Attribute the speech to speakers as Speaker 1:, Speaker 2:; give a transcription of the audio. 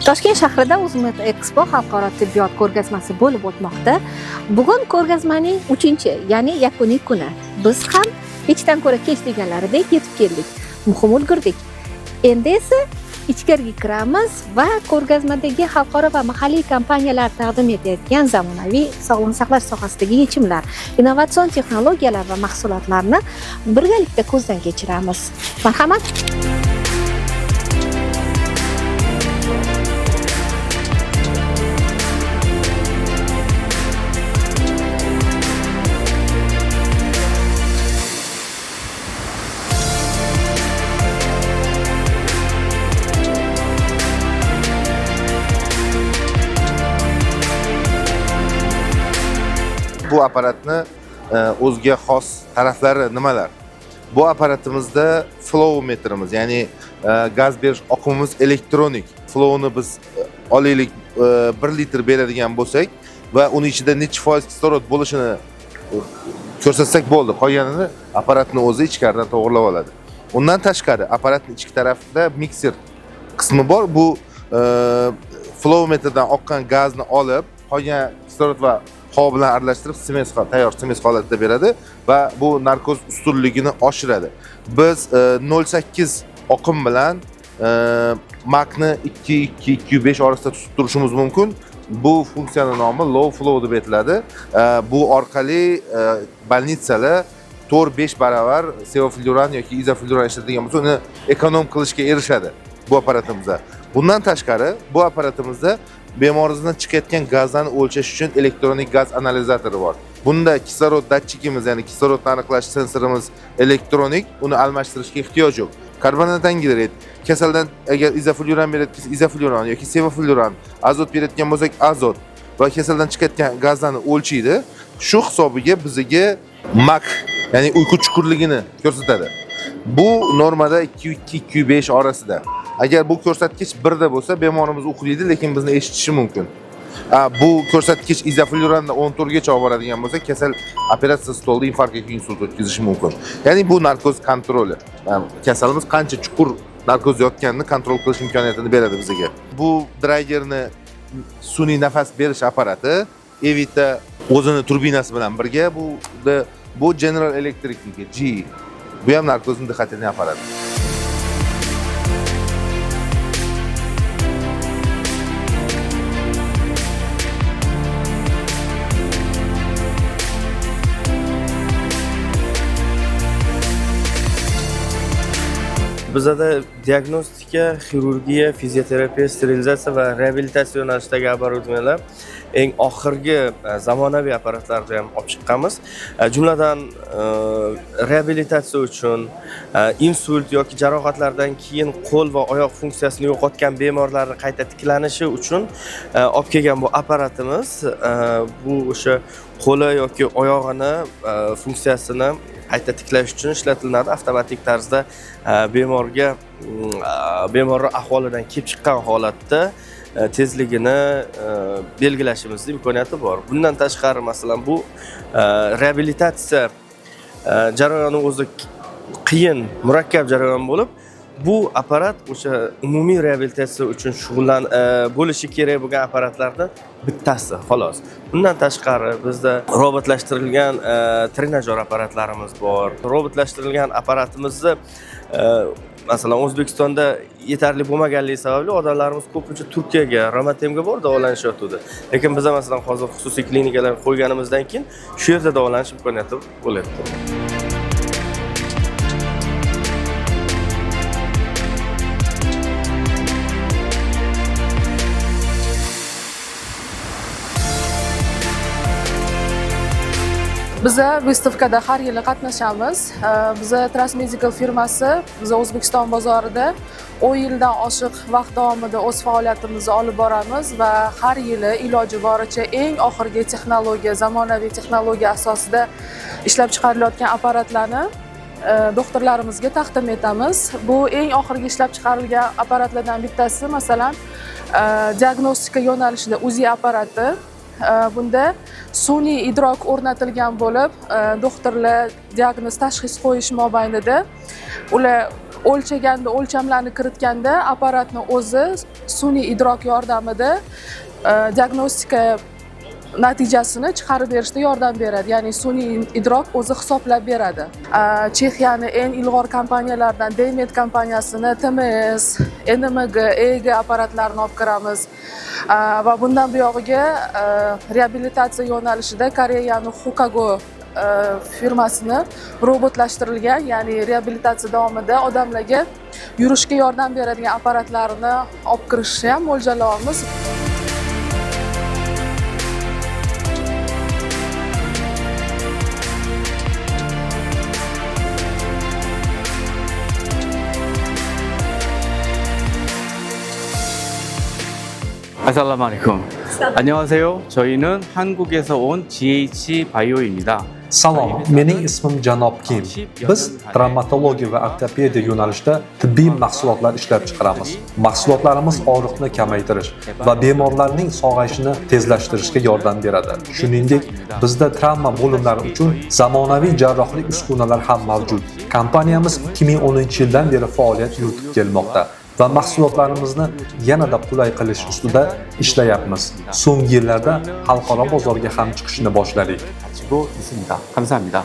Speaker 1: Toshkent shahrida Uzmed Expo xalqaro tibbiyot ko'rgazmasi bo'lib o'tmoqda. Bugun ko'rgazmaning 3, ya'ni yakuniy kuni. Biz ham kechdan ko'ra kech deganlaridek yetib keldik. Muhim ulgurdik. Endi esa ichkariga kiramiz va ko'rgazmadagi xalqaro va mahalliy kompaniyalar taqdim etayotgan zamonaviy sog'liqni saqlash sohasidagi yechimlar, innovatsion texnologiyalar va mahsulotlarni birgalikda ko'zdan kechiramiz. Marhamat.
Speaker 2: Bu apparatni o'ziga xos taraflari nimalar? Bu apparatimizda flow metrimiz, ya'ni gaz berish oqimimiz elektronik. Flowni biz olaylik 1 litr beradigan bo'lsak va uni ichida necha foiz kislorod bo'lishini ko'rsatsak bo'ldi. Qolganini apparatni o'zi ichkaridan to'g'irlab oladi. Undan tashqari apparatning ichki tarafida mikser qismi bor. Bu flow metrdan oqqan gazni olib, qolgan kislorod va havo bilan aralashtirib smes tayyor smes holatida beradi va bu narkoz ustunligini oshiradi. Biz 0.8 oqim bilan makni 2, 2, 2.5 orasida tutib turishimiz mumkin. Bu funksiyani nomi low flow deb aytiladi. Bu orqali больница lar 4-5 barobar sevofluran yoki izofluran ishlatadigan bo'lsa, uni ekonom qilishga erishadi bu apparatimizda. Bundan tashqari bu apparatimizda bemorimizdan chiqayotgan gazlarni o'lchash uchun elektronik gaz analizatori bor. Bunda kislorod datchikimiz, ya'ni kislorodni aniqlash sensorimiz elektronik, uni almashtirishga ehtiyoj yo'q. Karbonat angidrid, kasaldan agar izofluran berayotgan izofluran yoki sevofluran, azot berayotgan bo'lsak azot va kasaldan chiqayotgan gazlarni o'lchaydi. Shu hisobiga bizga mak, ya'ni uyqu chuqurligini ko'rsatadi. Bu normada 2.2 2.5 orasida. Agar bu ko'rsatkich 1 da bo'lsa, bemorimiz uxlaydi, lekin bizni eshitishi mumkin. Bu ko'rsatkich izofluranda 14 gacha olib boradigan bo'lsa, kasal operatsiya stolida infarkt yoki insult o'tkazishi mumkin. Ya'ni bu narkoz kontroli. Kasalimiz qancha chuqur narkoz yotganini kontrol qilish imkoniyatini beradi bizga. Bu Dragerni sun'iy nafas berish apparati Evita o'zini turbinasi bilan birga bu General Electricniki GE. Bu ham narkozni дыхательный apparat.
Speaker 3: Bizada diagnostika, xirurgiya, fizioterapiya, sterilizatsiya va reabilitatsiya yo'nalishidagi оборудования lar eng oxirgi zamonaviy apparatlarni ham olib chiqqanmiz. Jumladan reabilitatsiya uchun insult yoki jarohatlardan keyin qo'l va oyoq funksiyasini yo'qotgan bemorlarni qayta tiklanishi uchun olib kelgan bu apparatimiz bu o'sha qo'li yoki oyog'ini funksiyasini qayta tiklash uchun ishlatiladi. Avtomatik tarzda bemorga bemorning ahvolidan kelib chiqqan holatda tezligini belgilashimizni imkoniyati bor. Bundan tashqari, masalan, bu reabilitatsiya jarayoni o'zi qiyin, murakkab jarayon bo'lib, bu apparat o'sha umumiy reabilitatsiya uchun shug'ullan bo'lishi kerak bo'lgan apparatlardan bittasi xolos. Bundan tashqari bizda robotlashtirilgan trenajyor apparatlarimiz bor. Robotlashtirilgan apparatimizni masalan O'zbekistonda yetarli bo'lmaganligi sababli odamlarimiz ko'pincha Turkiyaga, Romatemga borib davolanishayotgandi. Lekin biza masalan hozir xususiy klinikalar qo'yganimizdan keyin shu yerda davolanish imkoniyati bo'lyapti.
Speaker 4: Biza выставка da har yili qatnashamiz. Biza Trust Medical firmasi, biza O'zbekiston bozorida 10 yildan oshiq vaqt davomida o'z faoliyatimizni olib boramiz va har yili iloji boricha eng oxirgi texnologiya, zamonaviy texnologiya asosida ishlab chiqarilayotgan apparatlarni doktorlarimizga taqdim etamiz. Bu eng oxirgi ishlab chiqarilgan apparatlardan bittasi, masalan, diagnostika yo'nalishida UZI apparati. Bunda sun'iy idrok o'rnatilgan bo'lib, doktorlar diagnoz, tashxis qo'yish mobaynida ular O'lchaganda, o'lchamlarni kiritganda apparatni o'zi sun'iy idrok yordamida diagnostika natijasini chiqarib berishda yordam beradi, ya'ni sun'iy idrok o'zi hisoblab beradi. Chexiyani eng ilg'or kompaniyalaridan Deymed kompaniyasini TMS, NMG, EEG apparatlarini olib kiramiz. Va bundan buyog'iga reabilitatsiya yo'nalishida Koreyani Hukago firmasini robotlashtirilgan, ya'ni reabilitatsiya davomida odamlarga yurishga yordam beradigan apparatlarni olib kirishni ham mo'ljallayapmiz.
Speaker 5: 아살라무 알레이쿰. 안녕하세요. 저희는 한국에서 온 GH 바이오입니다.
Speaker 6: Salom, mening ismim Janob Kim. Biz travmatologiya va ortopediya yo'nalishida tibbiy mahsulotlar ishlab chiqaramiz. Mahsulotlarimiz og'riqni kamaytirish va bemorlarning sog'ayishini tezlashtirishga yordam beradi. Shuningdek, bizda travma bo'limlari uchun zamonaviy jarrohlik uskunalari ham mavjud. Kompaniyamiz 2010-yildan beri faoliyat yuritib kelmoqda va mahsulotlarimizni yanada qulay qilish ustida ishlayapmiz. So'nggi yillarda xalqaro bozorga ham chiqishni boshladik.
Speaker 5: 가지고 있습니다. 감사합니다.